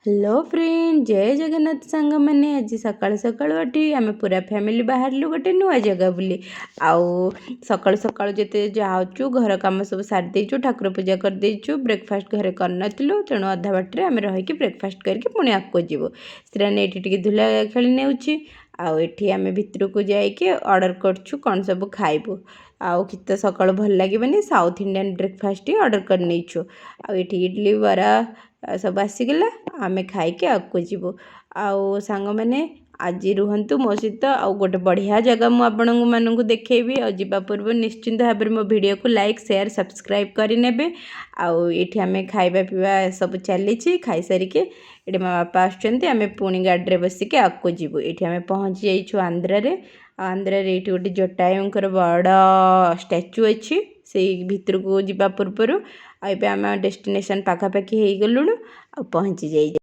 Hello friend, ଜୟ ଜଗନ୍ନାଥ ସାଙ୍ଗମାନେ। ଆଜି ସକାଳୁ ସକାଳୁ ଉଠି ଆମେ ପୁରା ଫ୍ୟାମିଲି ବାହାରିଲୁ ଗୋଟେ ନୂଆ ଜାଗା ବୁଲି। ଆଉ ସକାଳୁ ସକାଳୁ ଯେତେ ଯାଉଛୁ, ଘର କାମ ସବୁ ସାରି ଦେଇଛୁ, ଠାକୁର ପୂଜା କରିଦେଇଛୁ। ବ୍ରେକଫାଷ୍ଟ ଘରେ କରିନଥିଲୁ, ତେଣୁ ଅଧା ବାଟରେ ଆମେ ରହିକି ବ୍ରେକଫାଷ୍ଟ କରିକି ପୁଣି ଆଗକୁ ଯିବୁ। ଶ୍ରୀରାନୀ ଏଇଠି ଟିକେ ଧୂଲା ଖେଳି ନେଉଛି। ଆଉ ଏଠି ଆମେ ଭିତରକୁ ଯାଇକି ଅର୍ଡ଼ର କରୁଛୁ କ'ଣ ସବୁ ଖାଇବୁ। ଆଉ କିଛି ତ ସକାଳୁ ଭଲ ଲାଗିବନି, ସାଉଥ୍ ଇଣ୍ଡିଆନ୍ ବ୍ରେକଫାଷ୍ଟ ହିଁ ଅର୍ଡ଼ର କରିନେଇଛୁ। ଆଉ ଏଠି ଇଡ଼ଲି, ବରା ସବୁ ଆସିଗଲା, ଆମେ ଖାଇକି ଆଗକୁ ଯିବୁ। ଆଉ ସାଙ୍ଗମାନେ, ଆଜି ରୁହନ୍ତୁ ମୋ ସହିତ, ଆଉ ଗୋଟେ ବଢ଼ିଆ ଜାଗା ମୁଁ ଆପଣଙ୍କୁ ମାନଙ୍କୁ ଦେଖେଇବି। ଆଉ ଯିବା ପୂର୍ବରୁ ନିଶ୍ଚିନ୍ତ ଭାବରେ ମୋ ଭିଡ଼ିଓକୁ ଲାଇକ୍, ସେୟାର, ସବସ୍କ୍ରାଇବ୍ କରିନେବେ। ଆଉ ଏଇଠି ଆମେ ଖାଇବା ପିଇବା ସବୁ ଚାଲିଛି। ଖାଇସାରିକି ଏଠି ମୋ ବାପା ଆସୁଛନ୍ତି, ଆମେ ପୁଣି ଗାଡ଼ିରେ ବସିକି ଆଗକୁ ଯିବୁ। ଏଇଠି ଆମେ ପହଞ୍ଚି ଯାଇଛୁ ଆନ୍ଧ୍ରାରେ। ଆଉ ଆନ୍ଧ୍ରାରେ ଏଇଠି ଗୋଟେ ଜଟାୟୁଙ୍କର ବଡ଼ ଷ୍ଟାଚୁ ଅଛି ସେଇ ଭିତରକୁ ଯିବା ପୂର୍ବରୁ। ଆଉ ଏବେ ଆମେ ଡେଷ୍ଟିନେସନ୍ ପାଖାପାଖି ହେଇଗଲୁଣୁ ଆଉ ପହଞ୍ଚି ଯାଇଛୁ।